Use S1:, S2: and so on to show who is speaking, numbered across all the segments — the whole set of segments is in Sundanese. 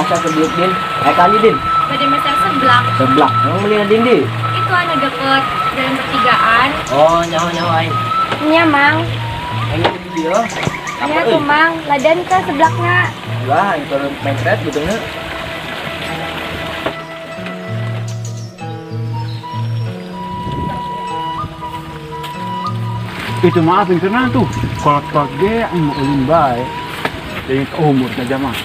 S1: Biasa ke dieu, Din. Eh kali, Din.
S2: Bade meser seblak.
S1: Seblak. Emang beli Din di?
S2: Itu anu deket jalan pertigaan.
S1: Oh, nyawa-nyawa aing.
S2: Nya, Mang.
S1: Aing di dieu.
S2: Nya tuh, Mang. Ladan ke seblakna.
S1: Wah, aing turun mencret gitu nya.
S3: Itu maaf yang kena tuh. Kolot-kolot ge aing mau ulin bae. Jadi ke umur saja mah.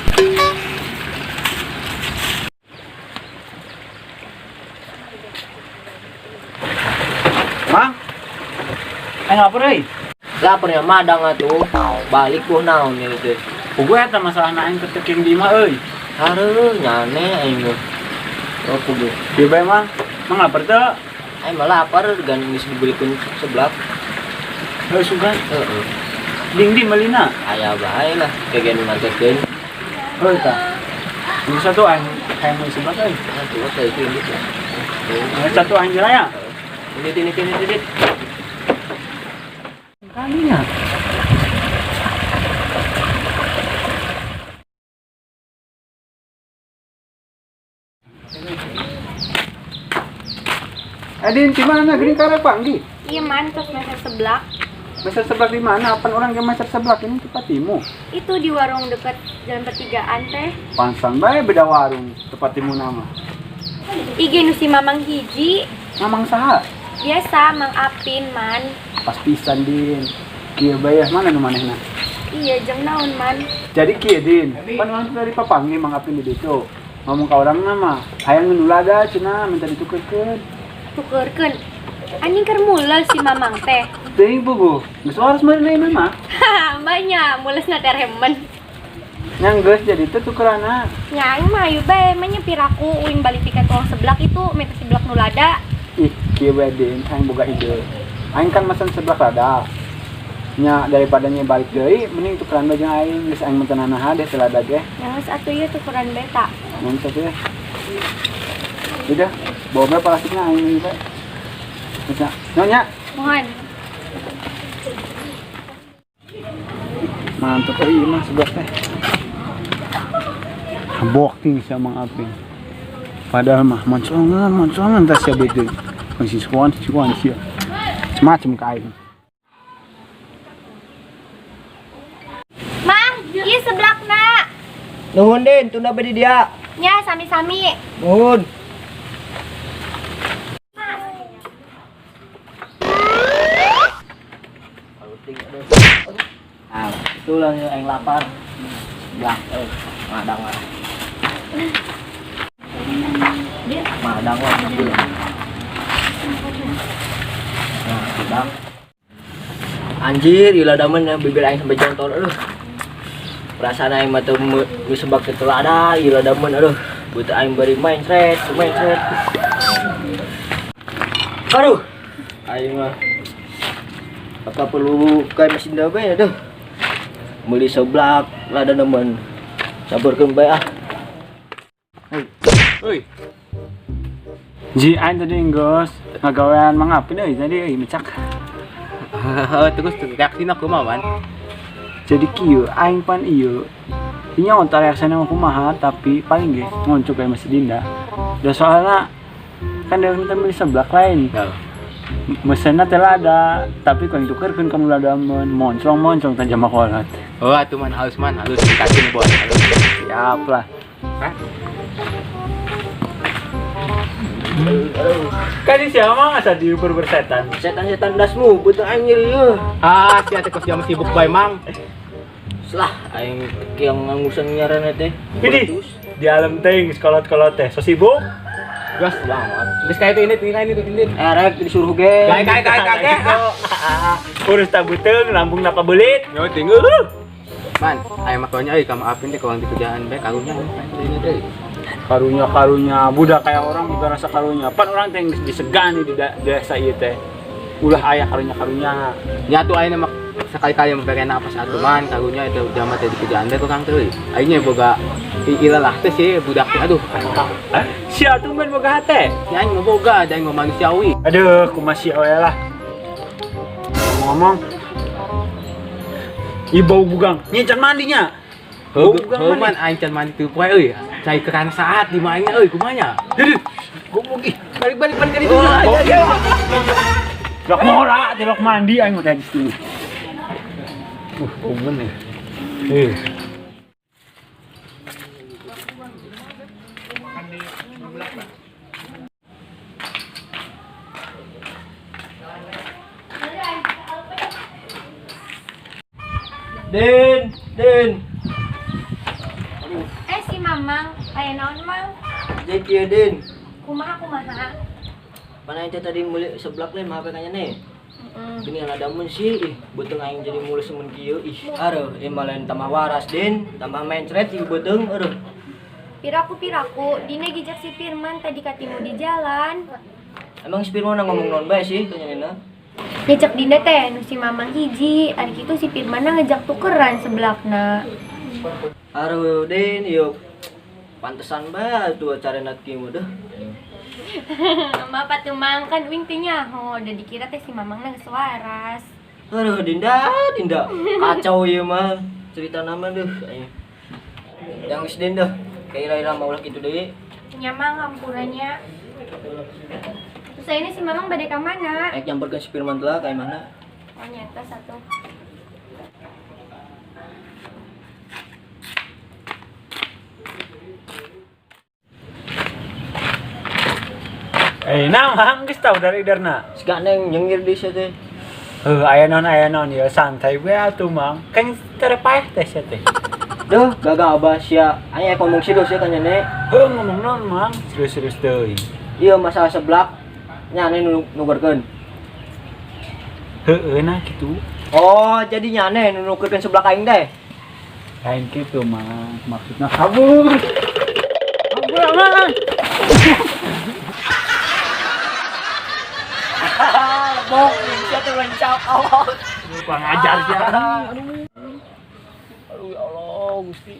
S3: Mang. Aing lapar euy.
S1: Laparnya madang atuh. Balik ku naon ieu teh.
S3: Puguh eta masalahna aing keteking di imah euy.
S1: Hareuh nyane aing mah. Oh, puguh.
S3: Ieu bae mang. Mang lapar teu?
S1: Aing mah lapar gan geus dibelikeun seblak.
S3: Heuh sugan.
S1: Heeh.
S3: Ding di melina.
S1: Aya bae lah kayak nu nantekeun.
S3: Heuh tah. Ini satu aing hayang meuli seblak euy.
S1: Atuh teh itu ini ya.
S3: Ini satu aing jelaya.
S1: Ini ini ini ini.
S3: Kalinya. Adin, di mana gini karek panggi?
S2: Iya, Man, terus meser seblak.
S3: Meser seblak di mana? Apan orang yang meser seblak ini tempat timu.
S2: Itu di warung deket jalan pertigaan teh.
S3: Pansan bae beda warung tempat timu nama.
S2: IG nu si Mamang hiji.
S3: Mamang saha?
S2: Biasa Mang Apin, Man.
S3: Pas pisan Din. Kieu bae mana nu manehna?
S2: Iya, jeung naon, Man?
S3: Jadi kieu Din, pan urang teh dari papanggih Mang Apin di ditu. Ngomong ka urang mah, hayang nu lada cenah minta ditukerkeun.
S2: Tukerkeun. Anjing keur mules si Mamang teh.
S3: Teuing puguh, geus waras meureun ieu mah.
S2: Banyak mulesna teh remen.
S3: Nya geus jadi teh tukeranna.
S2: Nya aing mah ayu bae mah nyepir aku uing balik tiket tukang seblak itu minta seblak nu lada.
S3: Ih, kieu bae Din, aing boga ide. Aing kan mesen seblak lada. Nya daripada nya balik deui, mending tukeran bae jeung aing, geus aing mah teu nanaha deh teu lada ge.
S2: Nya geus atuh ieu tukeran bae ta.
S3: Mun satu ya. Udah, bawa bae plastikna aing ieu bae. Geus nya. Nyonya.
S2: Mohon.
S3: Mantap euy ieu mah seblak teh. Bokting sia Mang Apin. Padahal mah moncongan, moncongan teh sia beuteung. Masih sikuan, sikuan sia. Macem ka aing.
S2: Mang, ieu seblakna.
S1: Nuhun Din, tunda bae di dia.
S2: Nya sami-sami.
S1: Nuhun. Ah, itulah yang lapar. Seblak, madang lah. Madang lah, nah, madang. Anjir, gila damen ya, bibir aing sampai jontor, aduh. Perasaan aing mah teu sebab teu lada, gila damen, aduh. Butuh aing bari main sret, main sret. Aduh. Aing mah apa perlu kayak mesin dabe aduh. Beli seblak lada nemen. Campurkeun bae ah.
S3: Euy. Ji aing tadi geus ngagawean Mang Apin euy tadi euy mecak.
S4: Terus reaksina kumaha, Man?
S3: Jadi kieu aing pan ieu. Inya ngontar reaksina mah kumaha tapi paling ge ngoncok kayak masih Dinda. Da soalna kan dia minta beli seblak lain.
S4: Heeh.
S3: Mesenna teh lada, tapi ku aing tukerkeun ka nu lada mun moncong-moncong teh jama kolot.
S4: Oh, atuh Man, halus Man, halus dikasih bos. Halus.
S3: Siap lah.
S4: Hah?
S3: Kan si siapa mah asa diukur bersetan.
S1: Setan-setan dasmu, butuh aing nyeri euy.
S4: Ah, sia teh kos jam sibuk bae, Mang.
S1: Lah, aing yang ngurusan nyaran teh.
S3: Ini di alam teh sekolah-sekolah teh so sibuk.
S4: Gas
S1: banget.
S4: Geus kayak itu ini, ini ini ini.
S1: Erek disuruh ge.
S4: Kayak kayak kayak kayak.
S3: Urus tabuteung lambung napa belit.
S4: Yo tinggal. Man, aya makonya euy ka maafin teh kawan di kerjaan bae karunya ini teh.
S3: Karunya karunya budak kayak orang juga rasa karunya. Pan orang teh geus disegani di desa ieu teh. Ulah aya karunya karunya.
S4: Nya tuh ayeuna mah sekali-kali memberi napas atuh man karunya itu jama teh di kerjaan bae kurang teh euy. Aingnya boga ilalah teh sih budak teh aduh.
S3: Sia tuh men boga hate.
S4: Nya aing mah boga da aing mah manusiawi.
S3: Aduh, kumaha we lah. Ngomong-ngomong, ih bau bugang, nyi can mandinya. Bau bugang
S4: Heuh
S3: mandi.
S4: Man aing can mandi teu poe euy. Cai keran saat di mainnya euy kumanya. Aduh, goblok ih. Balik balik balik ka ditu.
S3: Lok mora, tilok mandi aing mah teh di situ. Omen nih. Eh.
S1: Din, Din.
S2: Eh si Mamang, aya naon Mang?
S1: Jadi kieu Din.
S2: Kumaha kumaha?
S1: Mana teh tadi meuli seblak nih mah kanya nih.
S2: Heeh.
S1: Gini ada mun sih, ih, beuteung aing jadi mulus semen kieu. Ih, aduh, ieu mah lain tambah waras Din, tambah mencret ieu beuteung, aduh.
S2: Piraku piraku, dina gijak si Firman tadi katimu di jalan.
S1: Emang si Firman ngomong naon bae sih kanya nena?
S2: Ngecek Dinda teh nu si Mamang hiji, ari kitu si Firman ngejak tukeran sebelakna.
S1: Aduh, Din, ieu pantesan bae tuh carana kieu mah deh.
S2: Maaf atuh Mang, kan uing teh nyaho, udah dikira teh si Mamang geus waras.
S1: Aduh, Dinda, Dinda. Kacau ieu mah cerita nama deh. Yang geus Din dah. Kayak ira-ira mau lah kitu deui.
S2: Nya Mang hampurannya. Terus ini si Mamang bade ka mana?
S1: Aik nyamperkeun si Firman lah kayak mana?
S2: Oh nyata satu.
S3: Eh, nah, Mang geus tau dari darna.
S1: Si Gandeng nyengir di sia teh.
S3: Heuh, aya naon ya santai we atuh Mang. Kan tere paeh teh sia teh.
S1: Duh, gagah abah sia. Aing ngomong serius ya kanya nek.
S3: Heuh, ngomong naon Mang? Serius-serius teuing.
S1: Iya masalah seblak nyane nu nukerkeun.
S3: Heueuh nah kitu.
S1: Oh, jadi nyane nu nukerkeun seblak aing teh.
S3: Lain kitu Mang, maksudna kabur. Kabur Mang.
S1: Bok, sia teh lencap awak.
S3: Kurang ajar sia.
S1: Aduh. Aduh ya Allah, Gusti.